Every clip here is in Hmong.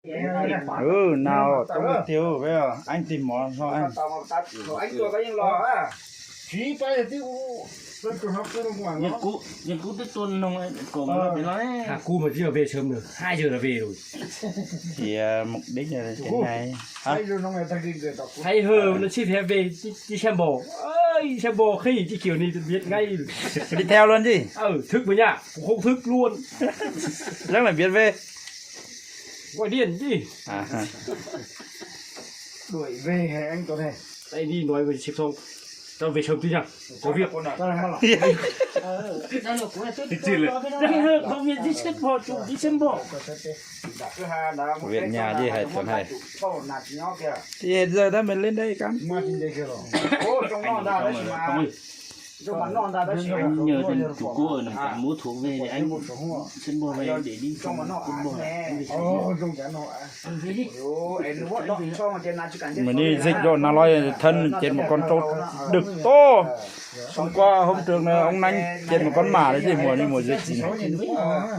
Ừ, nào trong mục tiêu với anh tìm món cho anh. Kub mà chưa về sớm được, hai giờ là về rồi. Thì à, mục đích là thế này. Hả? Hay hơn nó xếp hẹn về đi, đi xem bò. Ơi, xem bò khi chứ kiểu này biết ngay. Đi theo luôn chứ? Ừ, thức với nhá, cũng không thức luôn. Rất là biết về. Gọi điện chứ. À. Đuổi về hả anh Tuấn này? Anh đi nói với sếp xong. Cho về sớm tí nhá. Có việc. Có việc đi sếp bỏ, chủ đi sếp bỏ. Có việc nhà chứ hả Tuấn hả? Thì hiện giờ ta mình lên đây cắm. Nhờ tên chủ cô ở nằm cắm mũ thủ về để anh sếp bỏ về để đi sớm. Mình đi dịch rồi nó nói thân chết một con trâu đực to. Hôm qua hôm trước này ông Nánh chết một con mả đấy chứ mùa đi mùa dịch gì này.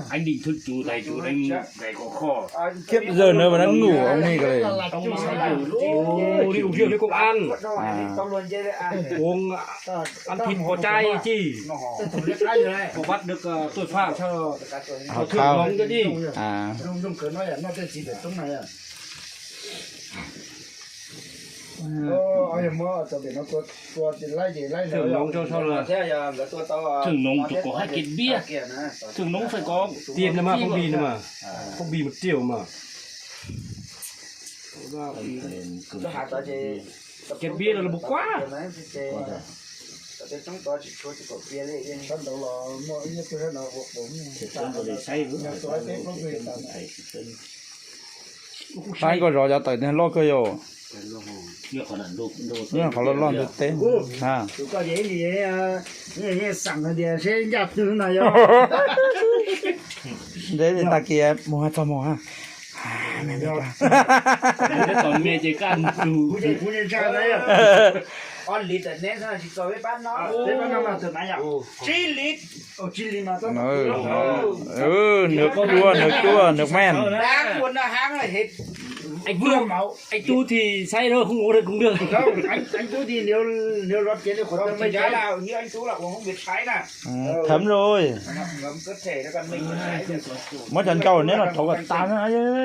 Anh định thức chủ tài chủ đánh gãy có kho. Khiếp giờ nữa mà nó ngủ ông Huy kìa. Ông đi uống rượu với công an. À. Uống ăn thịt có chay chứ. Có bắt được ờ, tội phạm sao họ thưởng nóng cho chứ. À. Thưởng nóng cho sao là thưởng nóng tụi có hai cái bia. Thưởng nóng phải có tiền mà phong bì mà. Phong bì một triệu mà. Cái bia là một quá. Saib koj zov cov tawm tiag loj kawg yom. Qhov loj loj ntev teb. Ntev li tag kis mus txog mus ha. Nws cua, nws cua, nws men. Anh Tú, anh Tú thì say thôi, không uống được cũng được. Anh Tú thì nếu nếu rót chén thì khoảng tầm mấy chén là như anh Tú là cũng không biết say nè. Thấm rồi. Ngấm cơ thể nó còn mình. Muab cov ncauj neb los rauv kom tas,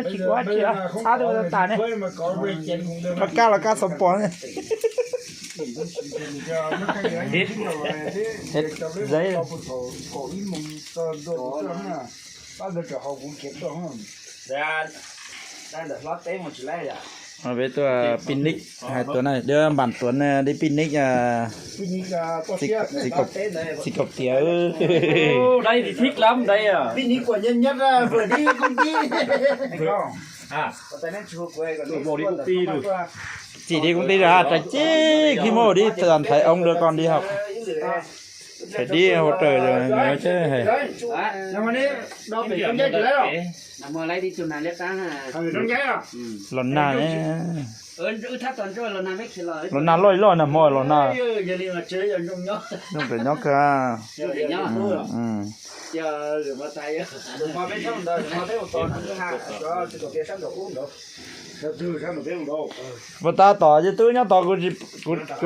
tsis ua tsis xav twb ua tas ne. Los kaj los kaj xav pom ne. Hết giấy rồi. Peb tuaj picnic, hais Tuấn này, đưa bạn Tuấn đi picnic, xì cộc tiệp. Đây thì thích lắm đây à. Picnic của nhân nhất vừa đi công ty. Chỉ đi công ty rồi hả? Trời chứ khi mà đi toàn thấy ông đưa con đi học. Phải đi hỗ trợ rồi nhớ chứ hề. Los nag ne. Los nag loj loj nag hmo los nag. Zoo pem nyob kawg. Puas tab tom yog twb nyob tod, kuv tseem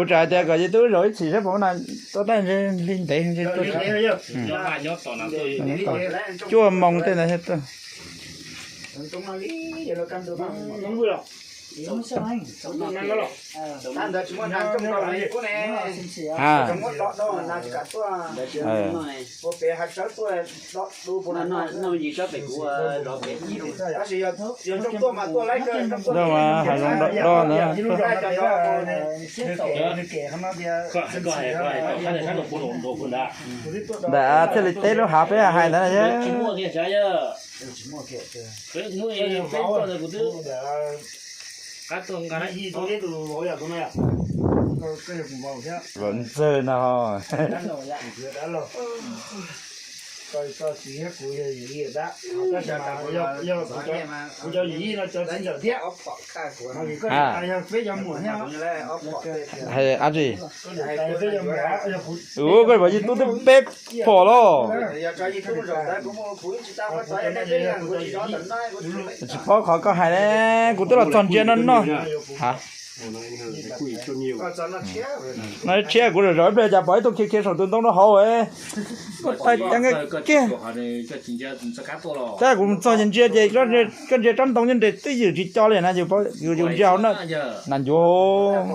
hais tias kom yog twb zaum ib chim saib puas muaj nas, tuaj tab ntshe li ntev ntshe tuaj tsis. Cuaj moos tej ntawd thiaj tuaj. Ha. Zoo mas hav zoov do do ntawd. Ntawm thiaj li teb lub hav peb hais ntawd na. Los ntxawg no. Kuv cov yim no cov txiv ntxawm thiab. Yog peb cov muam thiab. Ab tsi, koj pom yus tub twb peb phom los. Tsis paub qhov koj hais ne, kuv twb los txog ntsia no no. Ha, no tshiab kuv zom zaws ib pliag cas pom ib tug khiav khiav saum tus ntoo no hauv. Koj tais cas nqaij kiag. Tab kuv txog ces ntsia ces koj ntsia tsob ntoo nyob nres twb ywm tsis co li na, yus ntsia hauv na, nas ncuav.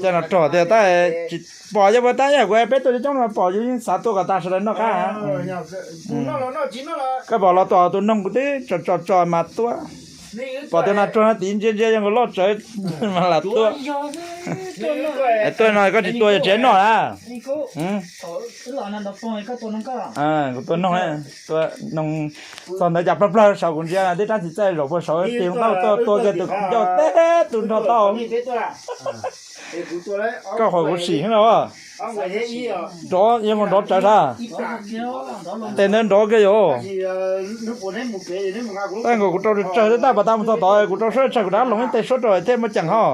Cas no rog tiag tab tsis pom yog puas tab yog kuv peb tuaj coob coob no pom yus yeej xav tua kom tas sawv daws noj qab. Koj pom los tua tus noog kuv twb tso tso tso mas tua. Pom tus nas rog no tiv ntsia ntsia yog nkaus loj tsawv mas lam tua. Tuaj no koj tsis tua yog tsis noj na. Kuv tua noog, tua noog txog ntawd cas plawg plawg saum kuv ntsia twb rab txiv txaij zaum puag saud tig ntau tuaj tua kiag tus ncauj teb tus nrog tau. Koj qhuas kuv sim heev na. Nrov, yog nkaus nrov tsawv sab. Tes ntawd nrov kiag yom. Tab nkaus kuv rau tsawg tsawg twb tab pas tab mus txog tod kuv rau suab tsawg kuv rov loos ib teg suab rau thiaj muaj ceem ho.